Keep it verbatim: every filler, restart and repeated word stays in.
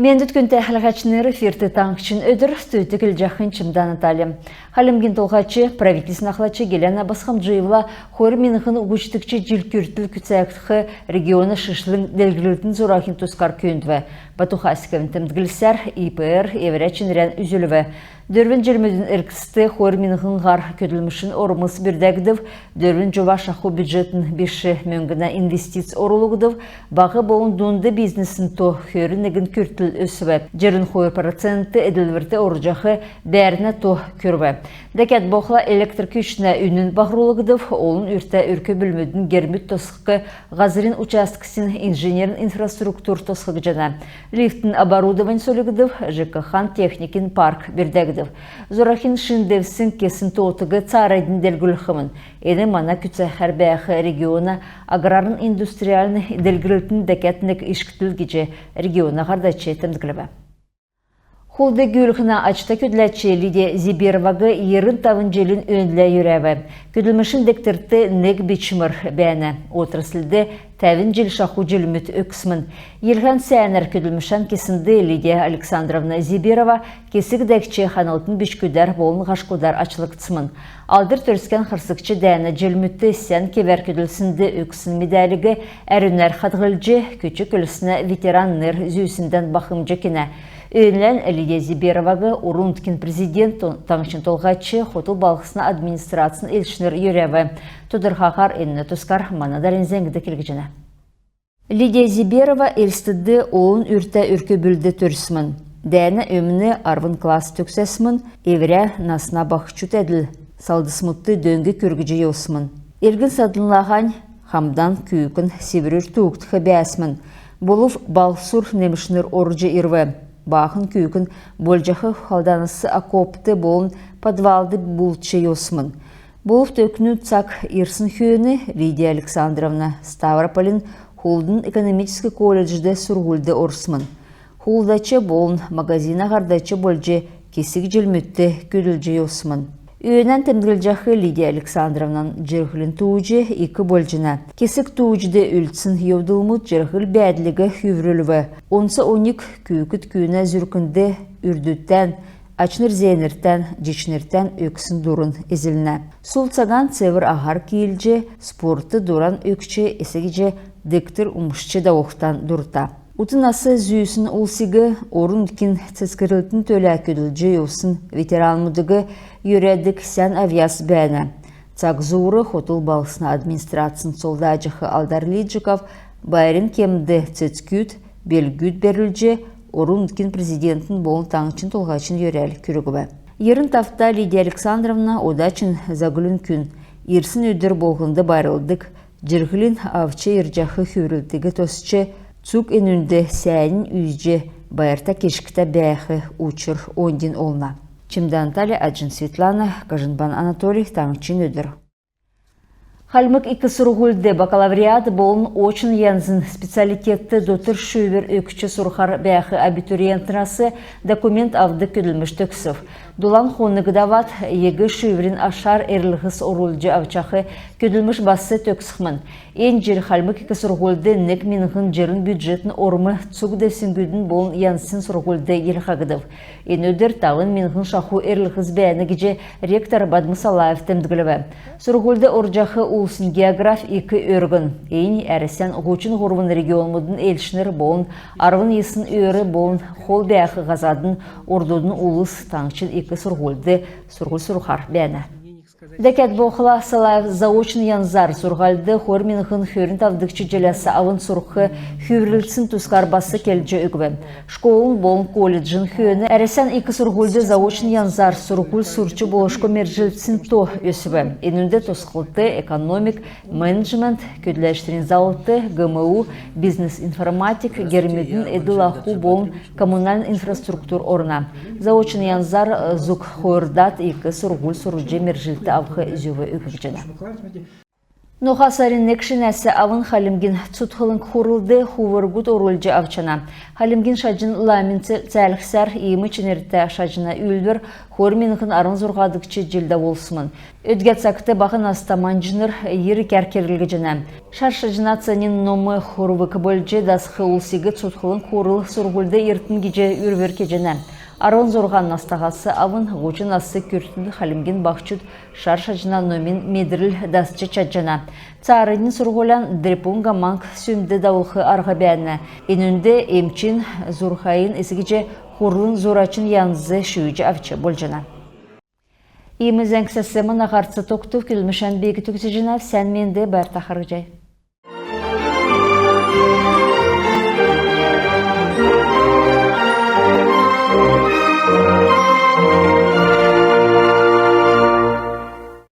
Мендвт, күндтә хәләһәчнр! Эфирт «Таңһчин өдр», студьд келҗәхнь Чимдән Наталья. Хальмгин Толһач, правительствин ахлач Гиләнә Босхомджиевала хойр миңһн һучдгч җил күртл күцәгдх региона шишлң делгрлтин зураһин тускар күүндв. Бату Хасиковин темдглсәр, ИПР эврә чинрән үзүлв. Дөрвн җилмүдин эргцд хойр миңһн һар көдлмшин ормс бүрдәгдв, дөрвн җова шаху бюджетн биш мөңгнә инвестиц орулгдв, баһ болн дунд бизнесин то хөрн негн күртл өсв, җирн хойр процент эдлврт орҗах бәәрнә то күрв. Дәкәд болхла электр күчнә үнн баһрулгдв, олн үртә өрк-бүлмүдин гермүд тосхх һазрин участксин инженерн инфраструктур тосхгдҗана. Лифтин оборудовань сольгдв, ЖКХ-н техникин парк бүрдәгдв. Зураһин шин девсң кесн тоотыг цааранднь делгрүлхмн. Эн мана күцәхәр бәәх региона аграрн-индустриальн делгрлтин дәкәд нег ишкдл гиҗ региона һардач темдглв. Хулд-гүүлһнә ачта көдләч Лидия Зибероваг йирн тавн җилин өөнлә йөрәв. Көдлмшин дегтрт нег бичмр бәәнә. Отрасльд тәвн җил шаху җилмүд өгсмн. Йилһән сәәнәр көдлмшән кеснд Лидия Александровна Зиберова кесг дәкҗ ханлтын бичгүдәр болн һашкудар ачлгдсмн. Алдр Төрскән харсгч дәәнә җилмүдт сән кевәр көдлснд өгсн медалиг әрүнәр хадһлҗ, күч-көлснә ветеран нер зүүсндән бахмҗ кенә. Өөнлән Лидия Зибероваг орн-нутгин Президент, таңһчин Толһач, хотл балһсна администрацин элчнр йөрәв. Тодрхаһар энүнә тускар мана дарани зәңгд келгдҗәнә. Лидия Зиберова Элстд олн үртә өрк-бүлд төрсмн. Дәәнә өмн арвн класс төгсәсмн, эврә насна баһчудта әдл салдсмудт дөң күргҗ йовсмн. Элгн-саднлаһань хамдан күүкн Сиврүр туугдх бәәсмн. Болв балһсур немшнр орҗ ирв. Баахн күүкн болҗах халданас окопт болн подвалд бултҗ йовсмн. Болв төвкнүн цаг ирсн хөөн Лидия Александровна Ставрополин хулдн-экономическ колледжд сурһульд орсмн. Хулдач болн магазина һардач болҗ кесг җилмүдт көдлҗ йовсмн. Өөнән темдглҗәх Лидия Александровнан җирһлин тууҗ ик болҗана. Кесг тууҗд үлдсн йовдлмуд җирһл-бәәдлиг хүврүлв. Онц оньг күүкд күүнә зүркнд үрдүдтән, ачнр-зеенртән, җичнртән өгсн дурн эзлнә. Сул цаган цевр аһар киилҗ, спортд дуран өгч, эс гиҗ дегтр умшҗ давулхдан дурта. Ут нас зүүсн улсиг, орн-нутгин цецгәрлтин төлә көдлҗ йовсн ветеранмудыг йөрәдг сән авъяс бәәнә. Цаг зуур хотл балһсна администрацин цол дааҗах Алдар Лиджиков байрин кемд цецгүд, белгүд бәрүлҗ, орн-нутгин Президентин болн таңһчин Толһачин йөрәл күргв. Йирн тавта Лидия Александровна ода чигн заглүн күн, ирсн өдр болһнд байрлдг, җирһлин авч ирҗәх хүврлтиг тосч, цуг энүнд сәәнинь үзҗ, байрта кишгтә бәәх учр оньдин олна. Чимдән Наталья, Аҗин Светлана, Кажинбан Анатолий, «Таңһчин өдр». Хальмг ик сурһульд бакалавриат болн очн янзин специалитетд дотр шүүвр өгч сурхар бәәх абитуриентнрәс документ авдг көдлмш төгсв. Долан хонг давад, ЕГЭ шүүврин ашар эрлһс орулҗ авчах көдлмш бас төгсхмн. Эн җил Хальмг ик сурһульд нег миңһн җирн бюджетн орм цуг девсңгүдин болн янзин сурһульд йилһгдв. Эн өдр тавн миңһн шаху эрлһс бәәнә гиҗ ректор Бадм Салаев темдглв. Сурһульд орҗах улсин географь ик өргн. Эннь Әрәсән һучн һурвн регионмудын элчнр болн арвн йисн өөр болн хол бәәх һазадын ордудын улс таңһчин ик сурһульд сурһуль сурхар бәәнә. Дәкәд болхла Салаев заочн янзар сурһульд хойр миңһн хөрн тавдгч җиләс авн сурх хүврлтсин тускар бас келҗ өгв. Школын болн колледжин хөөн Әрәсән ик сурһульд заочн янзар сурһуль сурч болшго мергҗлтсин то өсв. Энүнд тосхлт, экономик, менеджмент, көдләчнрин заллт, ГМУ, бизнес-информатик, гермүдин эдл-аху болн коммунальн инфраструктур орна. Заочн янзар зуг хойрдад ик сурһуль сурҗ мергҗлт авх зөв өггҗәнә. Ноха сарин нег шинәс авн Хальмгин цутхлң хурлд хувргуд орулҗ авчана. Хальмгин шаҗн ламин цә- цәәлһсәр иим чинртә шаҗна үүлдвр хойр миңһн арвн зурһадгч җилд болсмн. Өдгә цагт баһ наста манҗнр йир кәркрл гиҗәнә. Шар шаҗна цанин ном хурвг болҗ дасх улсиг цутхлң хурл сурһульд иртн гиҗ үрвр кеҗәнә. Арвн зурһан настаһас авн һучн нас күртл хальмгин баһчуд шар шаҗна номин медрл дасч чадҗана. Цааранднь сурһулян Дрепунга Манг сүмд давулх арһ бәәнә. Энүнд эмчин, зурхайн эс гиҗ хурлын зурачин янз шүүҗ авч болҗана. Иим зәңгсәс мана һарц тогтв. Көдлмшән би төгсәҗәнәв. Сән менд, байрта харһий.